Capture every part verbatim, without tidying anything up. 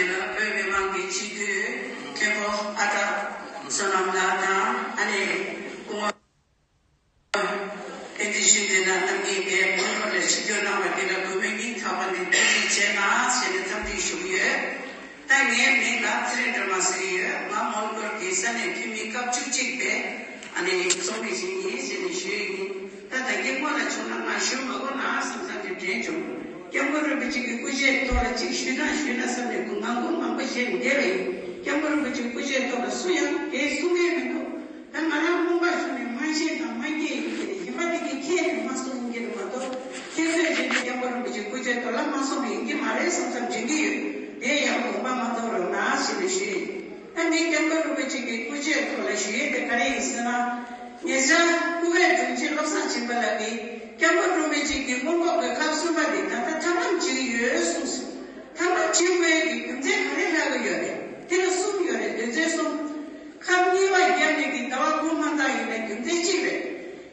ལ་བོད་མི་མང་གི་སྤྱི་འཐུས་མཁན་པོ་ཨ་ཏག་བསོད་ནམས་ལགས་དང་། ཨ་ནི་སྐུ་ངོ་ཕན་ཚུན་ཞུས་དེ་ན་གནང་མཁན་གྱི་མོན་གྷོ་ལ་ཆིབས་བསྒྱུར་གནང་བ་དེ་ལ་གུས་མོས་སྙིང་ཐག་པ་ནས་ཐུགས་རྗེ་ཆེ་གནང་ཞེས་ནས་འཚམས་འདྲི་ཞུ་གི་ཡོད། ད་ངའི་མིང་ལ་ཚེ་རིང་སྒྲོལ་མ་ཟེར་གྱི་ཡོད། ང་མོན་གྷོ་གི་ས་གནས་འཐུས་མི་སྐབས་བཅུ་གཅིག་པའི་ཨ་ནི་ཚོགས་མི་ཞིག་ཡིན་ཞེས་ནས་ཞུས་ཡིན། ད་ད་གིན་སྔོན་ལ་བྱུང་ན་ང་ཞུ་མ་དགོས་ན་བསམ་བསམ་གྱི་དྲན་བྱུང་། སྐྱབས་མགོན་རིན་པོ་ཆེ་གི་སྐུ་ཕྱྭའི་ཐོག་ལ་ཅིག་ཞུས་ན་ཞུས་ན་བསམ་ནས་ང་མགོ་མང་པོ་བཤད་ནས་བསྡད་པ་ཡིན། སྐྱབས་མགོན་རིན་པོ་ཆེའི་སྐུ་ཕྱྭའི་ཐོག་ལ་སུ་ཡང་གང་གསུང་གི་མི་འདུག་ད་ང་རང་རྨོངས་པ་བྱུང་ནས་མ་ཤེས་དང་མ་མཁྱེན་ཡིན་གྱི་རེད། ཡིན་པ་དེ་གི་ཁྱེད་ནས་མ་གསུང་ཡིན་གྱི་རེད་མ་གཏོགས། ཁྱེད་ཚོས་བྱས་ནས་སྐྱབས་མགོན་རིན་པོ་ཆེའི་སྐུ་ཕྱྭའི་ཐོག་ལ་མ་གསུང་བ་ཡིན་གྱི་མ་རེད་བསམ་བསམ་དྲན་གྱི་ཡོད། དེ་ཡང་དགོངས་པ་མ་དོར་རོགས་གནང་ཞེས་ནས་ཞུས་ཡིན། ད་ངས་སྐྱབས་མགོན་རིན་པོ་ཆེ་གི་སྐུ་ཕྱྭའི་ཐོག་ལ་ཞུ་ཡས་དེ་ག་རེ་ཡིན་ཟེར་ན། ཉེ་ཆར་ཀུ་ཝེད་དྲུང་ཆེ་བློ་བཟང་སྦྱིན་པ་ལགས་ཀྱིས་སྐྱབས་མགོན་རིན་པོ་ཆེ་གིས་སྔོན་འགོག་གི་ཁབ་གསུམ་པ་དེ་ད་ལྟ་ཐབས་ལམ་བྱེད་ཀྱི་ཡོད་གསུངས་སོང་། ཐབས་ལམ་བྱེད་དགོས་ཡས་ཀྱི་རྒྱུ་མཚན་ག་རེ་ལྷག་གི་ཡོད་རེད། དེ་ལ་གསུམ་ཡོད་རེད། དོན་ཚན་གསུམ། ཁབ་གཉིས་པ་བརྒྱབ་ནས་ཀྱི་ཟླ་བ་དགུ་མ་འདང་ཡིན་ན་རྒྱུ་མཚན་གཅིག་རེད།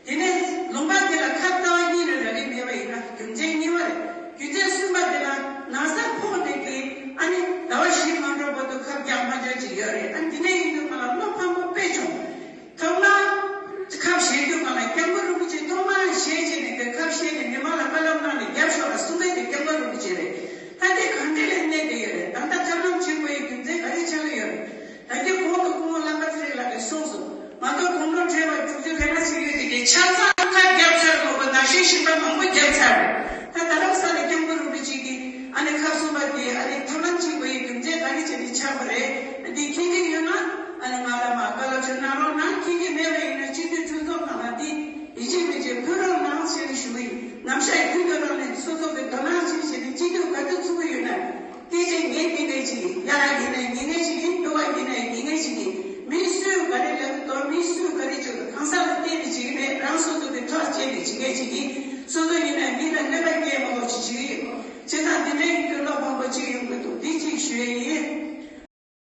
དེ་ནས་ལུང་པ་དེ་ལ་ཁབ་ཟླ་བ་གཉིས་ལས་རག་གི་མེད་པ་ཡིན་ན་རྒྱུ་མཚན་གཉིས་པ་རེད། རྒྱུ་མཚན་གསུམ་པ་དེ་ལ་ན་ཚ་ཕོག་ནས་ཀྱི་ཨ་ནི་ཟླ་བ་བཞི་མ་འགྲོ་བར་དུ་ཁབ་རྒྱག་མ་རྒྱག་ཅིག་ཡོད་རེད། ཨ་ནི་དེ་ནས་ཡིན་དུས་ང་ལ་བློ་ཕམ་པོ་དཔེ་བྱུང་། ཐོག་མར་ཁབ་བཞེས་དུས་སྒང་ལ་སྐྱབས་མགོན་རིན་པོ་ཆེ་ཐོག་མར་བཞེས་བྱས་ནས་ཀྱི་ཁབ་བཞེས་ནས་མི་མང་ལ་བཀའ་སློབ་གནང་ནས་རྒྱབ་ཤོག་ལ་གསུང་མཁན་དེ་སྐྱབས་མགོན་རིན་པོ་ཆེ་རེད། ད་དེ་གང་འདྲ་ལ་གནས་བསྡད་ཡོད་རེད། ད་ལྟ་ཐབས་ལམ་བྱེད་དགོས་ཡའི་རྒྱུ་མཚན་ག་རེ་ཆགས་ཀྱི་ཡོད་རེད། ད་ལྟའི་གོང་དུ་སྐུ་ངོ་བླ་མ་ཚེ་རིང་ལགས་ཀྱིས་གསུངས་སོང་། ང་ཚོ་དགུང་ལོ་བགྲེས་པ་དྲུག་ཅུ་རེ་ལྔ་ཞིག་ཡོད་དེ་གའི་ཆ་ཚང་ཁ་བརྒྱབ་ཚར་མ་གཏོགས་ན་གཞོན་གཞོན་པ་མང་པོ་བརྒྱབ་ཚར་རེད། ད་ད་ལྟ་ས་ནས་སྐྱབས་མགོན་རིན་པོ་ཆེ་གིས་ཨ་ནི་ཁབ་གསུམ་པ་དེ་ཨ་ནི་ཐབས་ལམ་བྱེད་དགོས་ཡའི་རྒྱུ་མཚན་ག་རེ་བྱས་ནས་ཆགས་པ་རེད། འདི་མཁྱེན་གྱི་ཡོད་ན་ཨ་ནི་ང་ལ་མ་བཀའ་སློབ་ཅིག་གནང་རོགས་གནང་། མཁྱེན་གྱི་མེད་པ་ཡིན་ན་སྤྱི་འཐུས་གྲོས་ཚོགས་ནང་ལ་འདི་ཡིད་ཆེས་མེད་ཅེས་ཕུལ་རོགས་གནང་ཞེས་ནས་ཞུ་གི་ཡིན། ནམ་ཞག་རྒྱུན་དུ་རང་ནས་སོ་སོ་གི་དོ་སྣང་བྱེད་བྱས་ནས་སྤྱི་འཐུས་ག་ཚོད་ཚུགས་ཀྱི་ཡོད་ན། སྐད་ཆ་ངས་ཉན་མཁན་ཅིག་ཡིན། ཡག་ཡིན་ན་ཉན་མཁན་ཅིག་ཡིན། སྡུག་པ་ཡིན་ན་ཉན་མཁན་ཅིག་ཡིན། མི་སུས་ག་རེ་ལབ་དང་མི་སུས་ག་རེ་བྱེད་དགོས་གང་ཟག་ལ་བལྟས་ནས་བྱེད་ཀྱི་མེད། རང་སོ་སོ་གི་ཐག་བཅད་ནས་བྱེད་མཁན་ཅིག་ཡིན། སོ་སོ་ཡིན་ན་མི་ལ་གནོད་པ་སྐྱེལ་མ་དགོས།